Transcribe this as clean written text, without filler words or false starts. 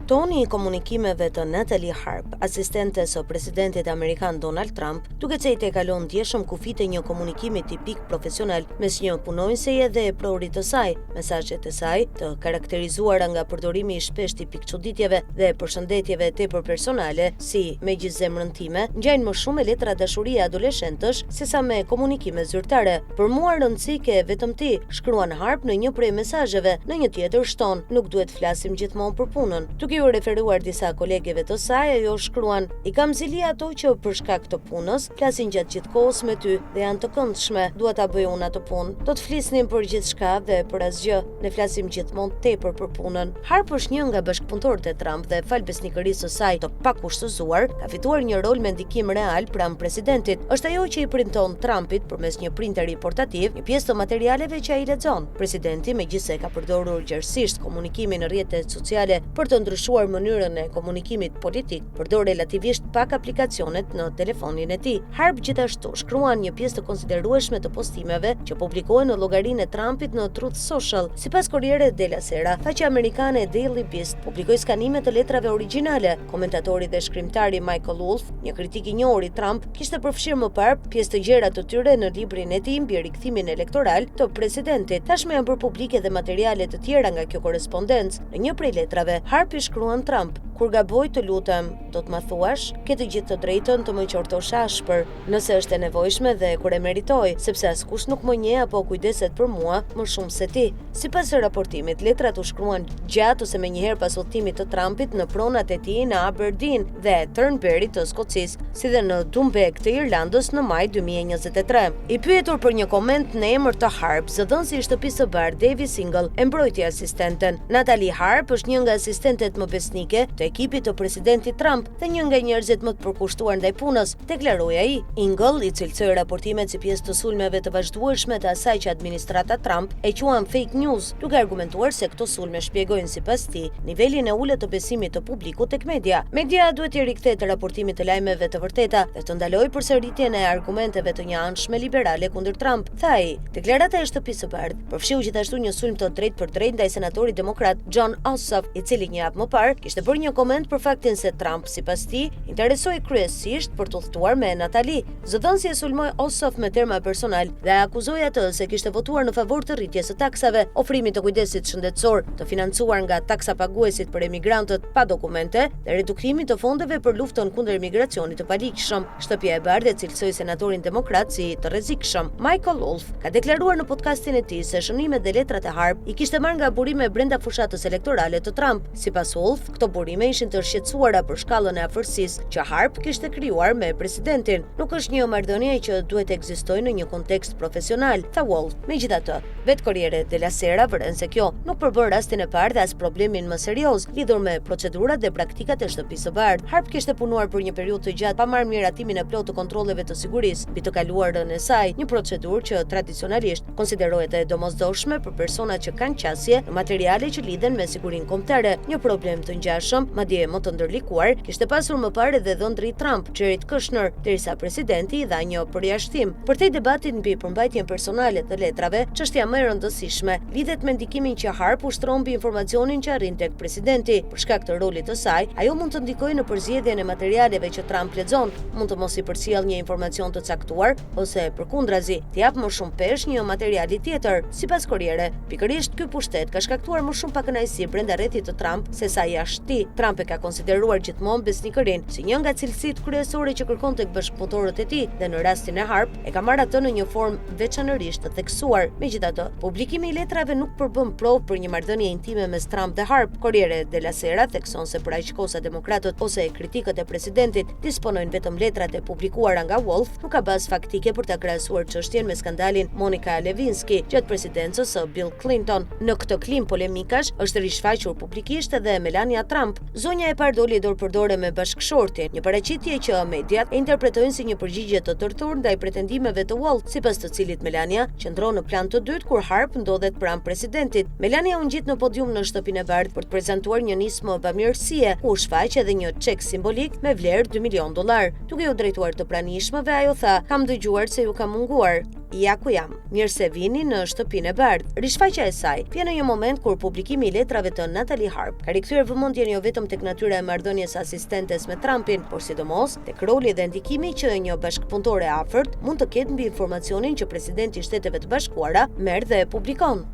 Toni i komunikimeve të Natalie Harp, asistentes së presidentit amerikan Donald Trump, duket se i tejkalon ndjeshëm kufijtë e një komunikimi tipik profesional mes një punonjëseje dhe eprorit të saj. Mesazhet e saj, të karakterizuara nga përdorimi i shpeshtë i pikëçuditjeve dhe përshëndetjeve tepër personale, si me gjithë zemrën time, ngjajnë më shumë me letra dashurie adoleshentësh sesa me komunikime zyrtare. Për mua rëndësi ke vetëm ti, shkruan Harp në një prej mesazheve, në një tjetër shton, nuk duhet flasim gjithmonë për punën. Duke iu referuar disa kolegeve të saj, ajo shkruan, I kam zili ato që për shkak të punës, flasin gjatë gjithë kohës me ty dhe janë të këndshme, dua ta bëj unë atë punë. Do të flisnim për gjithçka dhe për asgjë, ne flasim gjithmonë tepër për punën. Harp është një nga bashkëpunëtorët e Trump dhe falë besnikërisë së saj të pakushtëzuar, ka fituar një rol me ndikim real pranë presidentit. Është ajo që i printon Trumpit përmes një printeri portativ një pjesë të materialeve që ai lexon. Presidenti, megjithëse e ka përdorur gjerësisht komunikimin në rrjetet sociale për të ndryshuar mënyrën e komunikimit politik, përdor relativisht pak aplikacionet në telefonin e tij. Harp gjithashtu shkruan një pjesë të konsiderueshme të postimeve që publikohen në llogarinë e Trumpit në Truth Social. Sipas Corriere della Sera, faqja amerikane Daily Beast publikoi skanime të letrave origjinale. Komentatori dhe shkrimtari Michael Wolff, një kritik i njohur i Trump, kishte përfshirë më parë pjesë të gjera të tyre në librin e tij mbi rikthimin elektoral të presidentit. Tashmë janë bërë publike dhe materiale të tjera nga kjo korrespondencë. Në një prej letrave, Harp i shkruan Trump, Kur gaboj, të lutem, do të ma thuash? Ke të gjithë të drejtën të më qortosh ashpër, nëse është e nevojshme dhe kur e meritoj, sepse askush nuk më njeh apo kujdeset për mua më shumë se ti. Sipas raportimit, letrat u shkruan gjatë ose menjëherë pas udhëtimit të Trumpit në pronat e tij në Aberdeen dhe Turnberry të Skocisë, si dhe në Doonbeg të Irlandës në maj 2023. I pyetur për një koment në emër të Harp, zëdhënësi i Shtëpisë së Bardhë, Davis Engel, e mbrojti asistenten. Natalie Harp është një nga asistentet më besnike të ekipit të presidentit Trump dhe një nga njerëzit më të përkushtuar ndaj punës, deklaroi ai. Engel i cilësoi raportimet si pjesë të sulmeve të vazhdueshme të asaj që administrata Trump e quan fake news, duke argumentuar se këto sulme shpjegojnë sipas tij nivelin e ulët të besimit të publikut tek media. Media duhet t'i rikthehet raportimit të lajmeve të vërteta dhe të ndalojë përsëritjen e argumenteve të njëanshme liberale kundër Trump, tha ai. Deklarata e Shtëpisë së Bardhë përfshiu gjithashtu një sulm të drejtpërdrejtë ndaj senatorit demokrat Jon Ossoff, i cili një javë më parë kishte bërë një koment për faktin se Trump, sipas tij, interesohej kryesisht për të udhëtuar me Natalie. Zëdhënësi e sulmoi Ossoff me terma personalë dhe e akuzoi atë se kishte votuar në favor të rritjes së taksave, ofrimit të kujdesit shëndetësor të financuar nga taksapaguesit për emigrantët pa dokumente dhe reduktimit të fondeve për luftën kundër emigracionit të paligjshëm. Shtëpia e Bardhë e cilësoi senatorin demokrat si të rrezikshëm. Michael Wolff ka deklaruar në podcastin e tij se shënimet dhe letrat e Harp i kishte marrë nga burime brenda fushatës elektorale të Trump. Sipas Wolff, këto burime ishin të shqetësuara për shkallën e afërsisë që Harp kishte krijuar me presidentin. Nuk është një marrëdhënie që duhet të ekzistojë në një kontekst profesional, tha Wolff. Megjithatë, vetë Corriere della Sera vëren se kjo nuk përbën rastin e parë dhe as problemin më serioz lidhur me procedurat dhe praktikat e Shtëpisë së Bardhë. Harp kishte punuar për një periudhë të gjatë pa marrë miratimin e plotë të kontrolleve të sigurisë mbi të kaluarën e saj, një procedurë që tradicionalisht konsiderohet e domosdoshme për personat që kanë qasje në materiale që lidhen me sigurinë kombëtare. Një problem të ngjashëm, madje më të ndërlikuar, kishte pasur më parë edhe dhëndri i Trump, Jared Kushner, derisa presidenti i dha një përjashtim. Përtej debatit mbi përmbajtjen personale të letrave, çështja më e rëndësishme lidhet me ndikimin që Harp ushtron mbi informacionin që arrin tek presidenti. Për shkak të rolit të saj, ajo mund të ndikojë në përzgjedhjen e materialeve që Trump lexon, mund të mos i përcjellë një informacion të caktuar ose përkundrazi, t'i japë më shumë peshë një materiali tjetër. Sipas Corriere, pikërisht ky pushtet ka shkaktuar më shumë pakënaqësi brenda rrethit të Trump sesa jashtë tij. Trump e ka konsideruar gjithmonë besnikërinë si një nga cilësitë kryesore që kërkon tek bashkëpunëtorët e tij dhe në rastin e Harp e ka marrë atë në një formë veçanërisht të theksuar. Megjithatë, publikimi i letrave nuk përbën provë për një marrëdhënie intime mes Trump dhe Harp. Corriere della Sera thekson se për aq kohë sa demokratët ose kritikët e presidentit disponojnë vetëm letrat e publikuara nga Wolff, nuk ka bazë faktike për ta krahasuar çështjen me skandalin Monica Lewinsky gjatë presidencës së Bill Clinton. Në këtë klimë polemikash është rishfaqur publikisht edhe Melania Trump. Zonja e parë doli dorë për dore me bashkëshortin, një paraqitje që mediat e interpretojnë si një përgjigje të tërthurtë ndaj pretendimeve të Wolff, sipas të cilit Melania qëndron në plan të dytë kur Harp ndodhet pranë presidentit. Melania u ngjit në podium në Shtëpinë e Bardhë për të prezantuar një nismë bamirësie, ku u shfaq edhe një çek simbolik me vlerë 2 milionë dollarë. Duke iu drejtuar të pranishmëve, ajo tha, Kam dëgjuar se ju kam munguar. Ja ku jam. Mirë se vini në Shtëpinë e Bardhë. Rishfaqja e saj vjen në një moment kur publikimi i letrave të Natalie Harp ka rikthyer vëmendjen jo vetëm tek natyra e marrëdhënies së asistentes me Trumpin, por sidomos tek roli dhe ndikimi që një bashkëpunëtore e afërt mund të ketë mbi informacionin që presidenti i Shteteve të Bashkuara merr dhe publikon.